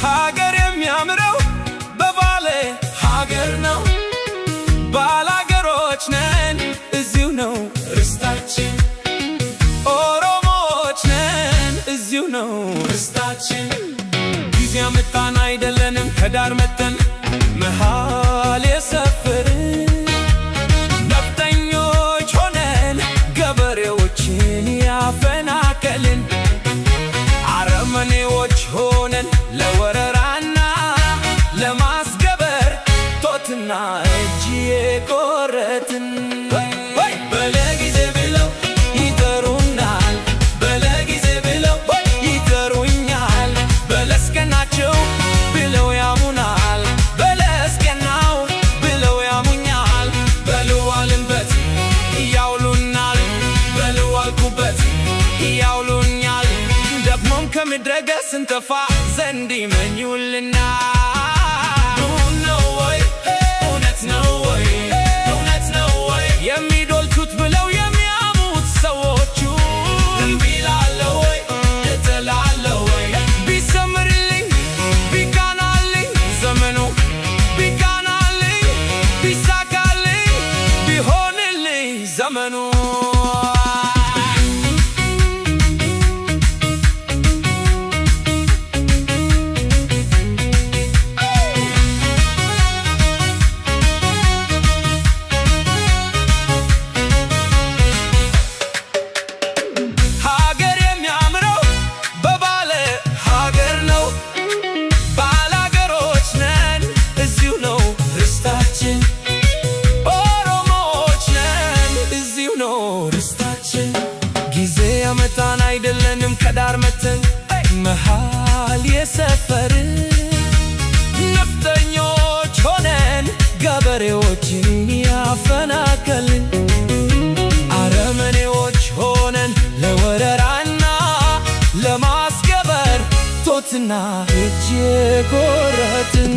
ሀገር የሚያምረው በባለ ሀገር ነው። ባላገሮች ነን፣ እዚሁ ነው ርስታችን። ኦሮሞዎች ነን፣ እዚሁ ነው ርስታችን። ጊዜ ያመጣን አይደለንም ከዳር መተን መሃል የሰፈርን። ነፍጠኞች ሆነን ገበሬዎችን ያፈናቀልን፣ አረመኔዎች ሆነን ለወረራና ለማስገበር ጦትና እጅ የቆረጥን። በለጊዜ ብለው ይጠሩናል፣ በለጊዜ ብለው ይጠሩኛል። በለስቀናቸው ብለው ያሙናል፣ በለስቀናው ብለው ያሙኛል። በልዋልንበት ያውሉናል፣ በልዋልኩበት ያውሉኛል። ደግሞም ከምድረ ገጽ ስንጠፋ ዘንድ ይመኙልናል። ነው ወይ? እውነት ነው ወይ? እውነት ነው ወይ? የሚዶልቱት ብለው የሚያሙት ሰዎቹ እምቢ እላለሁ ወይ? እጥላለሁ ወይ? ቢሰምርልኝ ቢቃናልኝ ዘመኑ፣ ቢቃናልኝ ቢሳካልኝ ቢሆንልኝ ዘመኑ። ሀገር የሚያምረው በባለ ሀገር ነው። ባላገሮች ነን፣ እዚሁ ነው ርስታችን። ኦሮሞዎች ነን፣ እዚሁ ነው ርስታችን። ጊዜ ያመጣን አይደለንም ከዳር መተን መሃል የሰፈርን። ነፍጠኞች ሆነን ገበሬዎችን ያፈናቀልን፣ አረመኔዎች ሆነን ለወረራና ለማስገበር ጦትና እጅ የቆረጥን።